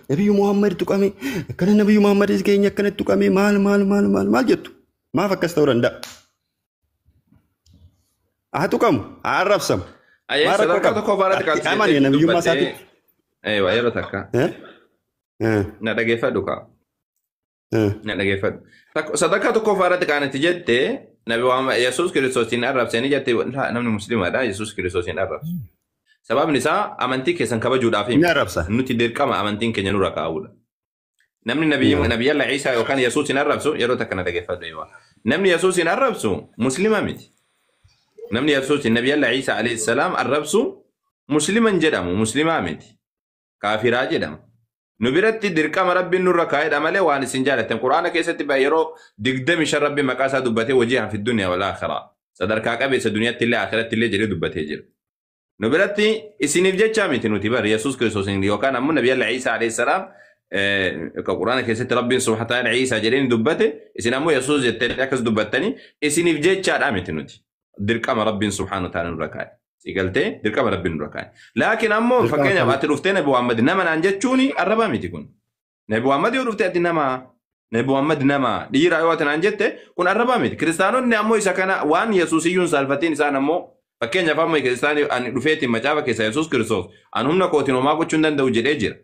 Nabiyyu Muhammad tuqame, akkana Nabiyyu Muhammad keenya akkana tuqame, maal maal maal maal maal jettu? Maaf akkas ta'uu danda'a? Haa tuqamu, haa arrabsamu. Ayyee Maal rakkoo sadarkaa qaba? tokko faarratti Ati kaasee amani nabiyyummaa dubbattee isaatitti. eewa yeroo takka Eh? Eh, na dhageeffadhu kaa. eh. Na dhageeffadhu. Sadarkaa tokko faarratti kan itti jette Nabi Muhammad Yesuus Kiristoosiin arrabsanii jette namni musliimaadha Yesuus Kiristoosiin arrabsu. Sababni isaa amantii keessan kabajuudhaaf Ni himi. arrabsa. Nuti dirqama amantiin keenya nurra kaa'uudha. Namni nabiyyalla Ciisaa yookaan Yesuus hin arrabsu yeroo takka na dhageeffadhu eewa. Namni Yesuus hin arrabsu muslima miti. Namni Yesuus nabiyyalla Ciisaa alayhi salaam arrabsu muslima hin jedhamu muslimaa miti. Kaafiraa jedhama. Nu biratti dirqama rabbiin nurra kaa'edha malee waan isin jaalattan. Quraana keessatti yeroo 25 rabbiin maqaa isaa dubbatee wajii fi duniyaa wal akhiraa. Sadarkaa qabeessa duniyaatti illee akhiratti illee jedhee dubbatee jira. Nu biratti isiniif jecha miti nuti bar Yesuus Kiristoos yookaan ammoo Nabiyalla Ciisaa alayhi salaam ka Quraana keessatti rabbiin subhaanahu wa ta'aala Ciisaa jedhee dubbate isin ammoo Yesuus jettanii akkas dubbattanii isiniif jechaadha miti nuti. Dirqama rabbiin subhaanahu wa ta'aala nurra kaa'e. Si galtee dirqama rabbiin nurra kaa'e. Laakiin ammoo Dirqama fakkeenyaaf kamii? ati dhuftee Nabi Muhammad nama naan jechuuni arraba miti kun. Nabi Muhammad yoo dhufte ati nama Nabi Muhammad nama dhiira yoo ati naan jette kun arraba miti. Kiristaanonni ammoo isa kana waan Yesuus iyyuu hin saalfatiin isaan ammoo fakkeenyaaf amma kiristaanni ani dhufeetiin macaafa keessa Yesuus Kiristoos ani humna kootiin homaa gochuu hin danda'u jedhee jira.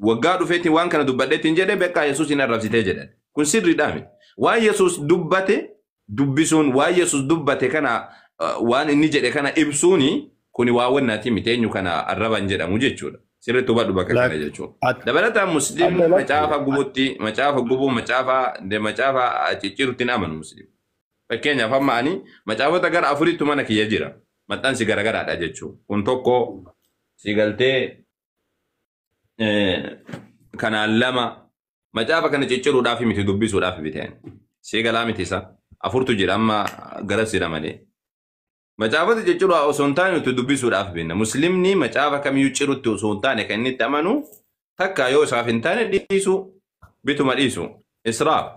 Waggaa dhufeetiin waan kana dubbadheetiin jedhee beekaa Yesuus hin arrabsitee jedhan. Kun sirriidhaa miti. Waan Yesuus dubbate dubbisuun waan Yesuus dubbate kana waan inni jedhe kana ibsuuni kuni waa wannaati miti eenyu kana arraban jedhamu jechuudha. Sirriitti hubadhu bakka kana jechuudha. Dabalataan musliimni Adda macaafa gubutti macaafa gubuu macaafa macaafa ciccirutti hin amanu musliim. Fakkeenyaaf amma ani macaafota gara afuriitu mana kiyya jira. Maxxansi garagaraadha jechuudha. Kun tokko si galtee kanaan lama macaafa kana cicciruudhaaf miti dubbisuudhaaf biteen. Si galaa miti isa. Afurtu jira amma garas jira malee. Macaafota cicciruudhaa osoo hin taane nuti dubbisuudhaaf binna. Musliimni macaafa kamiyyuu cirutti osoo hin taane kan inni itti amanu takka yoo isaaf hin taane dhiisu bituma dhiisu. Israaf.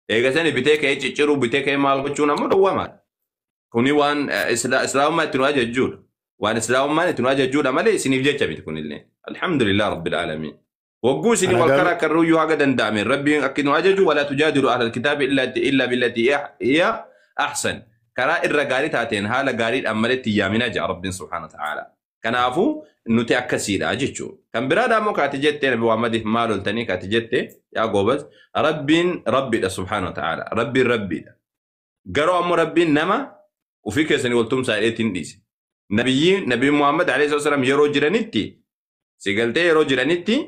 Eegasanii bitee ka'ee cicciruu bitee ka'ee maal gochuun ammoo dhowwamaadha. Kuni waan islaamummaa itti nu ajajjuudha. Waan islaamummaan itti nu ajajjuudha malee isiniif jecha miti kunillee. Alhamdulillah rabbil aalamiin. Wagguu isinii Ana wal garuu karaa akka ruyyuu haga danda'ame rabbiin akka nu ajaju walaa tujaadilu ahlal kitaabi illaa billati hiya ahsan. Karaa irra gaarii taateen haala gaariidhaan malee itti yaaminaa jira rabbiin subhaana ta'aala. Kanaafuu nuti akkasiidha jechuudha. Kan biraadhaa immoo kaati jettee Nabi Muhammadiif maal oltanii kaati jette yaa goobas rabbiin rabbiidha subhaana ta'aala. Rabbiin rabbiidha. Garuu ammoo rabbiin nama ofii keessanii wal tumsaa jedheetiin dhiise. Nabiyyiin Nabi Muhammad alayhi salaam yeroo jiranitti si galtee yeroo jiranitti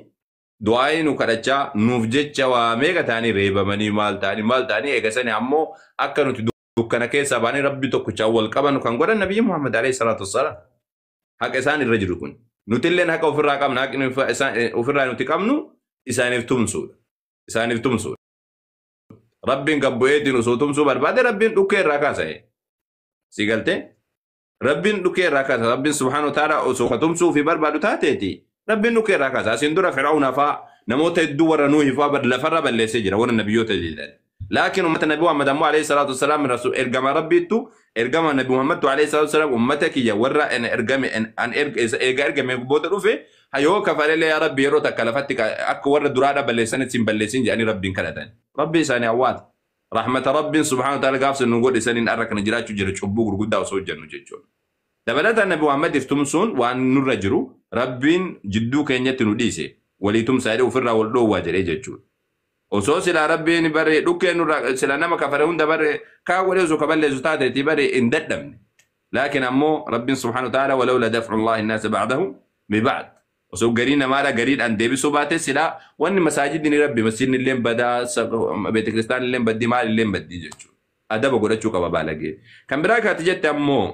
du'aa'ii nu kadhachaa nuuf jecha waa meeqa ta'anii reebamanii maal ta'anii maal ta'anii eegasanii ammoo akka nuti dukkana keessaa baanee rabbi tokkichaan wal qabanu kan godhan Nabiyyi Muhammad alayhi salaatu wassalaam. Haqa isaan irra jiru kun. Nuti illeen haqa ofirraa qabna haqni ofirraa nuti qabnu isaaniif tumsuudha. Isaaniif tumsuudha. Rabbiin gabbu'eetiin osoo tumsuu barbaade rabbiin dhukkee irraa kaasa'e. Si galtee? Rabbiin dhukkee irraa kaasa. Rabbiin subhaanahu wa ta'ala osoo ka tumsuu fi barbaadu taateeti. Rabbiin dhukkee irraa kaasa. Asiin dura Fir'auna fa'aa namoota hedduu warra Nuuhi fa'aa lafarra balleessee jira warra nabiyyoota jedhan. Laakiin ummata Nabi Muhammad ammoo alayhi salaatu wassalaam rasul ergama Rabbiittu ergama Nabi Muhammadtu alayhi salaatu wassalaam ummata kiyya warra an ergame an erga ergame booda dhufe yoo kafalellee yaa Rabbi yeroo takka lafatti akka warra duraadha balleessanitti hin balleessin jedhanii Rabbiin kadhatan. Rabbi isaanii awwaata. Rahmata Rabbiin subhaanahu wa ta'ala gaafsa nu godhe saniin har'a kana jiraachuu jira cubbuu gurguddaa osoo hojjennu jechuudha. Dabalataan Nabi Muhammadiif tumsuun waan nurra jiru Rabbiin jidduu keenyatti nu dhiise walii tumsaa jedhee ofirraa wal dhoowwaa jedhee jechuudha. Osoo silaa Rabbiin bare dhukkee nurraa sila nama kafare hunda bare kaa godhee osoo kaballeessu taateetii bare hin dadhabne. Laakiin ammoo Rabbiin subhaanahu wa ta'ala walawla daf'u Allahi nnaasa ba'dahum biba'd. Osoo garii namaadha gariidhaan deebisuu baate silaa wanni masaajidni ni rabbi masjidni illee badaa beete kiristaan illee baddi maal illee baddi jechuudha. Adaba godhachuu qaba baalagee. Kan biraa kaati jette ammoo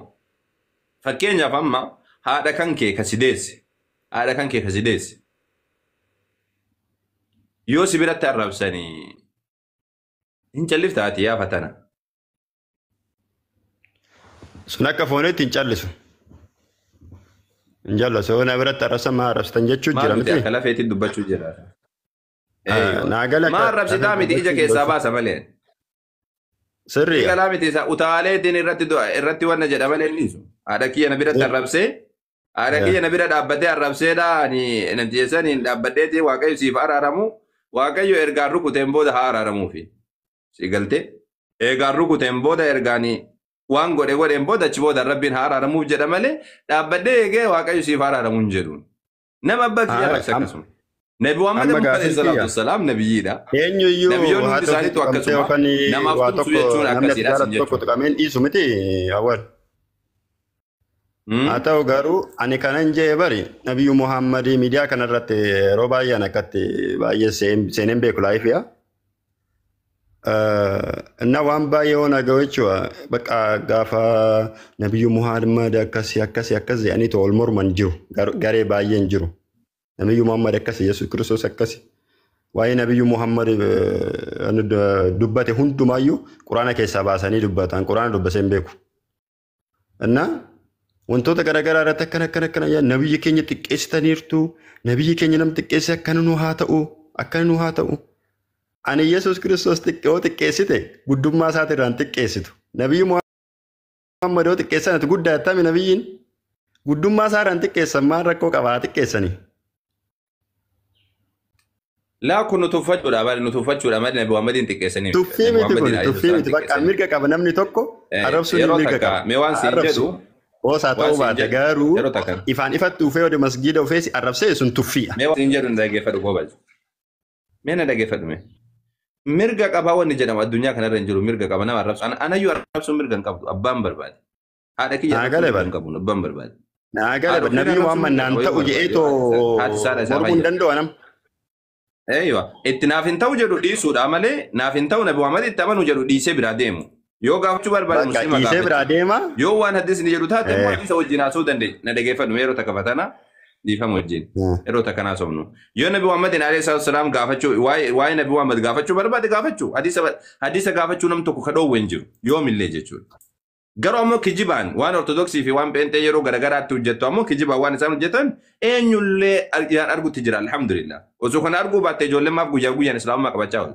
fakkeenyaaf amma haadha kan kee ka si deesse haadha kan kee ka si deesse yoo si biratti arrabsanii hin callifta ati yaa fatana. Sun akka fooniitti hin callisu. Hin jallisu. Yoo na biratti arrabsan maa arrabsitan jechuu Maal jira miti miti? akka lafeetti dubbachuu jira. Naa gala Maa akka arrabsitaa miti ija keessaa baasa malee. Sirriidha. Galaa miti isa utaaleetiin irratti wanna jedha malee hin dhiisu. Haadha kiyya na biratti arrabsee Haadha kiyya na bira dhaabbatee arrabseedha. Ani namti saniin dhaabbadheeti Waaqayyo siif araaramu. Waaqayyo ergaan rukuteen booda haa araaramuufi. Si galtee? Eegaan rukuteen booda ergaan waan godhe godheen booda achi booda Rabbiin haa araaramuuf jedha malee dhaabbadhee eegee Waaqayyo siif araaramu hin jedhuun. Nama abbaa kiyya arrabse akkasuma. Nabi Muhammad Amma alayhi gaaffiin salaatu kiyya. wassalaam nabiyyiidha. Eenyuyyuu Nabiyyoonni haa hundi ta'u isaaniitu tuqamtee akkasuma. yookaan Namaaf waa tumsuu tokko jechuun namni ati akkasiidha sin jaalatu tokko jechuudha. tuqameen dhiisu miti awwal. Haa ta'u garuu ani kanan jee bari Nabiyyu Muhammad miidiyaa kanarratti yeroo baay'een akkatti baay'ee seeneen beeku laayifiya. እና waan baay'ee waan dhaga'u jechuudha. Bakka gaafa Nabiyyu Muhammad akkasii akkasii akkas jedhanii ol morman jiru. Garee baay'een jiru. Nabiyyu Muhammad akkasii Yesuus Kiristoos akkasii. Waa'ee Nabiyyu Muhammad dubbate hundumaayyuu quraana keessaa baasanii dubbatan. Quraana dubbasee hin beeku. እና wantoota garaagaraa irratti akkana akkana akkana jedhan nabiyyi keenya xiqqeessitaniirtu nabiyyi keenya nam xiqqeesse akkana nu haa ta'u akkana nu haa ta'u. Ani Yesuus Kiristoos yoo xiqqeessite guddummaa isaatirraan xiqqeessitu. Nabiyyi Muhammad yoo xiqqeessan ati guddaa jettami nabiyyiin guddummaa isaarraan xiqqeessan maal rakkoo qabaa xiqqeessanii. Laa kun nu tuffachuudha bari nu tuffachuudha malee Nabi Muhammadiin xiqqeessanii miti. Tuffii Nabi miti kun Muhammadiin alayhi tuffii salaam miti bakka xiqqeessanii. mirga qaba namni tokko arrabsuun Yeroo mirga takka qaba. mee waan siin Arrabsu. jedhu Hoosaa waan ta'uu siin baate jedhu garuu yeroo takka ifaan ifatti ufee ode masgiida ufee si arrabsee sun tuffiidha. mee waan siin jedhu na dhaggeeffadhu goobaj. Mee na dhaggeeffadhu mee. Mirga qabaa wanni jedhamu addunyaa kanarra hin jiru mirga qaba nama arrabsu. Anayyuu arrabsuun mirga hin qabdu abbaan barbaade. Haadha kiyya Naa arrabsuun galee mirga bari. hin qabu abbaan barbaade. Naa galee Haadha bari. ofiin Nabiyyu arrabsuun Muhammad mirga naan qaba yoo ta'u jedhee barbaade too yoo haati isaadha isaa mormuu hin fayyada. danda'u anam. Eeywa itti naaf hin ta'u jedhu dhiisuudha malee naaf hin ta'u Nabi Muhammad itti amanu jedhu dhiisee biraa deemu. Yoo gaafachuu barbaade Bakka muslima dhiisee biraa gaafachuu. deema. Yoo waan haddisni jedhu taate immoo hadiisa wajjin haasa'uu dandeenya. Na dhaggeeffadhu yeroo takka fatana dhiifama wajjin. Yeroo takka haasofnu. Yoo Nabi Muhammadin alayhi salaatu wasalaam gaafachuu waa'ee Nabi Muhammad gaafachuu barbaade gaafachuu hadiisa gaafachuu nam tokko ka dhoowwe hin jiru yoomillee jechuudha. Garuu ammoo kijibaan waan ortodoksii fi waan pheenxee yeroo garagaraatti hojjettu ammoo kijibaan waan isaan hojjetan eenyullee ijaan argutti jira alhamdulillah. Osoo kana arguu baatte ijoolleen maaf guyyaa guyyaan islaamummaa qabachaa oolu.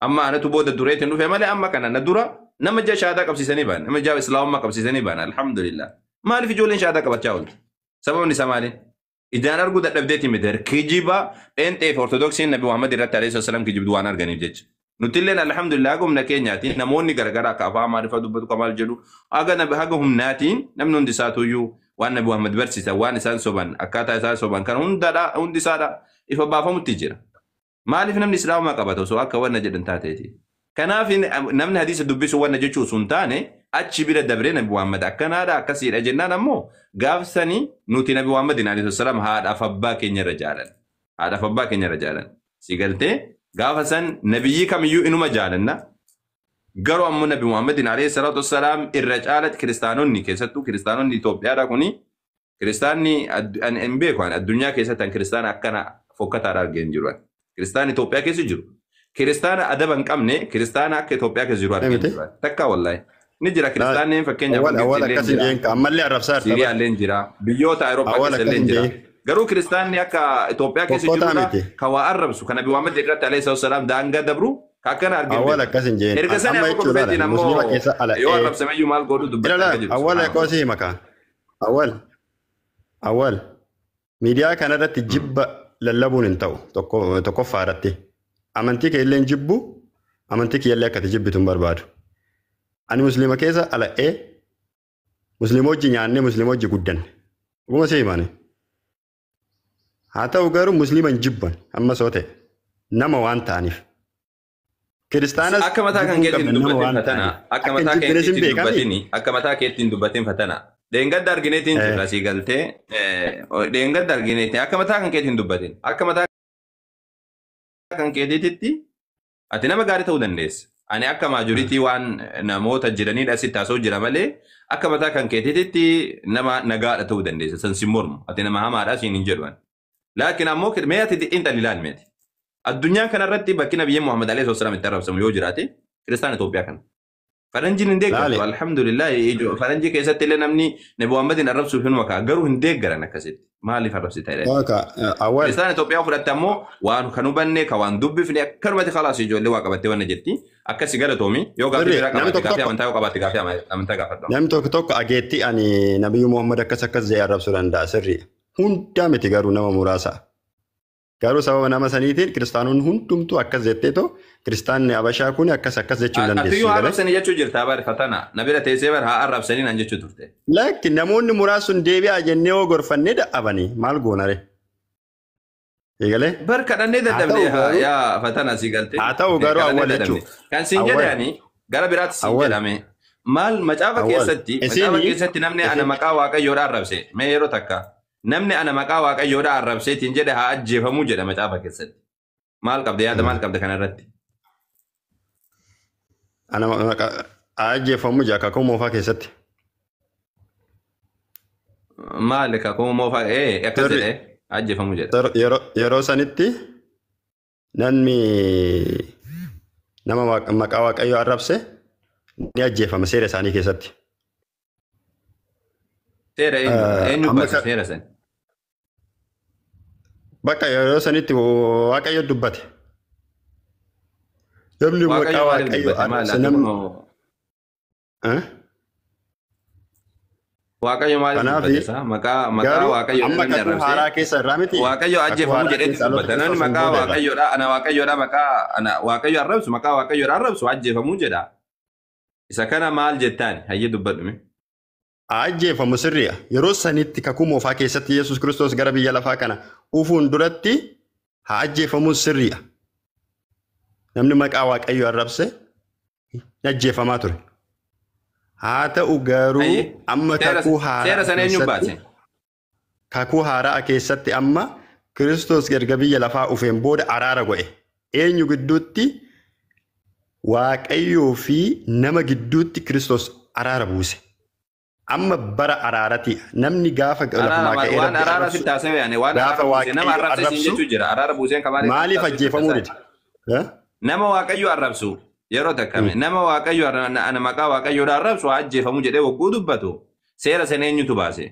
Amma anatu booda dureetiin dhufe malee amma kana na dura nama ija shaadaa qabsiisanii ba'an nama ija islaamummaa qabsiisanii ba'an alhamdulillah. Maaliif ijoolleen shaadaa qabachaa oolti? Sababni isaa maali? Ijaan arguu dadhabdeeti miti kijiba pheenxee fi ortodoksiin Nabi Muhammad irratti alayhi salaam kijibdu waan arganiif jecha. Nutilleen alhamdulillah haga humna keenyaatiin namoonni garagaraa akka afaan Amaariffaa dubbatu kamaal jedhu haga humnaatiin namni hundi isaatuyyuu waan Nabi Muhammad barsiisan waan isaan soban akkaataa isaan soban kan hundi isaadha ifa baafamutti jira. Maaliif namni islaamaa qabata osoo akka wanna jedhan taateeti. Kanaaf namni hadiisa dubbisu wanna jechuu osoo hin taane achi bira dabree Nabi Muhammad akkanaadha akkasiidha jennaan ammoo gaafsanii nuti Nabi Muhammadin alayhi salaam haadhaaf abbaa keenya irra jaalan. Haadhaaf abbaa keenya irra jaalan. Si galtee gaafa san nabiyyii kamiyyuu inuma jaalanna. Garuu ammoo Nabi Muhammadin alayhi salaatu wassalaam irra caalatti kiristaanonni keessattuu kiristaanonni Itoophiyaadha kuni kiristaanni hin beeku ani addunyaa keessatti an kiristaana akkana fokkataadha argee hin jiru. Kiristaanni Itoophiyaa keessa jiru. Kiristaana adaba hin qabne kiristaana akka Itoophiyaa keessa jiru argee hin Miti. jiru. Takka wallaahi. Ni jira kiristaanni fakkeenyaaf Awwal awwal Gibxi illee akkas hin jira. jeen ammallee arrabsaa jirta Siiriyaa bara. illee jira. Biyyoota Awurooppaa Awwal keessa akkas illee hin jira. jeen. Garuu kiristaanni akka Itoophiyaa keessa Fokkotaa jirudha miti. kan waa arrabsu kan Nabi Muhammad irratti alayhi salaatu wasalaam daangaa dabru kan akkana argee hin Awwal beeku. akkas hin jeen. Erga sani Amma amma jechuudha dhufeetiin muslima ammoo keessa ala yoo arrabsameyyuu maal godhu dubbatti Ilala akka jiru awwal subhaanallah. qoosii maka. Awwal awwal miidiyaa kanarratti jibba lallabuun hin ta'u tokkoffaa irratti. Amantii kee illee hin jibbu amantii kee illee akka ati jibbitu hin barbaadu. Ani muslima keessa ala'ee muslima hojii nyaannee muslima hojii guddanne. Dhuguma si himani. Haa ta'u garuu muslima hin jibban amma soo ta'e nama waan ta'aniif. Kiristaanas Akka mataa kan jibbuu hin keetiin qabne nama dubbatin waan fatana. ta'aniif. Akka Akka hin mataa jibbines hin keetiin beekami. dubbatini. Akka mataa keetiin dubbatin fatana. Dheengadda argineetiin jirra sii galtee. Dheengadda argineetiin akka mataa kan keetiin dubbatin. Akka mataa kan keetiititti ati nama gaarii ta'uu dandeessa. Ani akka maajoriitii waan namoota jiranidha sitti haasa'u jira malee akka mataa kan keetiititti nama nagaadha ta'uu dandeessa. San sin mormu. Ati nama hamaadha siin hin jedhu ani. Laakiin ammoo mee ati xiinxalli ilaali meeti. Addunyaa kanarratti bakki nabiyyi Muhammad alayhi salaam itti arrabsamu yoo jiraate kiristaana Itoophiyaa kana. Faranjiin hin deeggartu. Laali. Alhamdulillah faranjii keessatti illee namni Nabi Muhammadin arrabsuuf hin makaa garuu hin deeggaran akkasitti. Maaliif arrabsita jedhani? Waaqa awwal. Kiristaana Itoophiyaa fudhatte ammoo waan kan hubanne kan waan dubbifne akkanumatti khalaas ijoollee waa qabattee wanna jetti. Akkasi galatoomi yoo gaaffii Sirri biraa namni qabaatte tokko gaaffii tokko amantaa yoo qabaatte gaaffii amantaa gaafadhu. namni tokko tokko ageetti ani Nabiyyu Muhammad akkas akkas jedhee arrabsuu danda'a sirri. Hundaa miti garuu nama muraasa. Garuu sababa nama saniitiin kiristaanonni hundumtuu akkas jetteetoo kiristaanni Habashaa kun akkas akkas jechuu hin dandeessu. Atiyyuu haa Galee. arrabsanii jechuu jirta bari fatana. Na bira teessee bara haa arrabsanii naan jechuu turte. Lakki namoonni muraasni deebi'aa jennee yoo gorfannee dadhabanii maal goonare? Eegalee? Bar kadhannee Haa ta'u dadhabne garuu yaa fatana si galte. haa ta'u garuu Kadhannee awwal dadhabne. jechuun Kan siin awwal jedhani gara biraatti siin awwal jedhame. Maal macaafa awwal keessatti macaafa isinii keessatti namni ana isin maqaa waaqayyoodhaa arrabse mee yeroo takka namni ana maqaa waaqayyoodhaa arrabseetiin jedhe haa ajjeefamuu jedha macaafa keessatti. Maal qabda yaada maal qabda kanarratti? Ana maqaa ajjeefamu jaa kakuu moofaa keessatti. Maal kakuu moofaa akkas Sirri jedhe ajjeefamuu jedha. Yeroo sanitti namni nama maqaa waaqayyoo arrabse ni ajjeefama seera isaanii keessatti. Seera eenyu eenyu Amma baase seera sana? Bakka yeroo sanitti waaqayyo dubbate. Namni maqaa Waaqayyo maaliif waaqayyoo dubbate maal arrabse ati namni kunoo Waaqayyo maaliif Kanaaf dubbate isaa maqaa maqaa garuu waaqayyoodha amma namni kakuu arrabse haaraa keessa irraa miti. Waaqayyo Kakuu ajjeefamuu haaraa jedheeti keessa dhaloota dubbata namni Kiristoosiin maqaa booda irraa. waaqayyoodha ana waaqayyoodha maqaa ana waaqayyo arrabsu maqaa waaqayyoodha arrabsu ajjeefamuu jedha. Isa kana maal jettaan hayyee dubbadhume. Ajjeefamu sirriidha. Yeroo sanitti kakuu moofaa keessatti Yesuus Kiristoos gara biyya lafaa kana dhufuun duratti haa ajjeefamuun sirriidha. Namni maqaa waaqayyoo arrabse ni ajjeefamaa ture. Haa ta'u garuu Hayyee amma seera kakuu seera haaraa sana eenyu keessatti baase? kakuu haaraa keessatti amma Kiristoos erga biyya lafaa dhufeen booda araara godhe. Eenyu gidduutti? Waaqayyoo fi nama gidduutti Kiristoos araara buuse. Amma bara araarati namni gaafa Araara lafumaa maal ka'ee waan rabbi araara arrabsu sitti haasawee yaane waan gaafa araara buuse nama waaqayyo arrabse siin arrabsu jechuu jira araara buuseen ka maaliif sitti maaliif haasawee ajjeefamuu jirta dide? Eh? Nama waaqayyo arrabsu yeroo takkame nama waaqayyo ana maqaa waaqayyoodha arrabsu haa ajjeefamuu jedhee wagguu dubbatu seera sana eenyutu baase?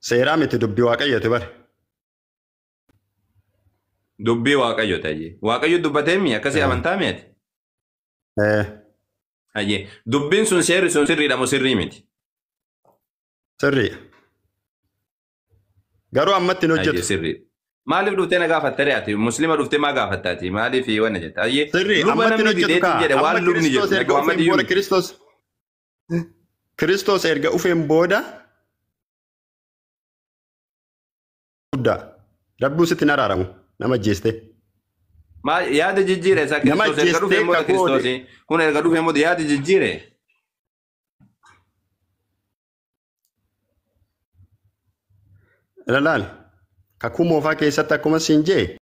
Seeraa miti dubbii waaqayyooti bare. Dubbii waaqayyo ta'e. Waaqayyo dubbatee mi akkasii amantaa mi'ati? Eh, Hayyee dubbiin sun seerri sun sirriidha moo sirrii miti? Sirrii. Garuu ammatti hin Hayyee hojjetu. sirriidha. Maaliif dhuftee na gaafatta ati? Muslima dhuftee maa gaafatta ati? Maaliif wanna jetta? Hayyee Sirrii luba ammatti hin namni hojjetu dideetiin kaa. jedhe Amma waan lubni Kiristoos jedhu Nabi erga Muhammad dhufeen iyyuu booda miti. Kiristoos erga dhufeen booda guddaa. Rabbiin sitti hin araaramu nama ajjeeste. Maal yaada jijjiire isaa Nama Kiristoos erga dhufeen ajjeestee booda kakuu Kiristoos kun erga dhufeen booda yaada jijjiire. Ilaali. Kakuu moofaa keessatti akkuma siin jee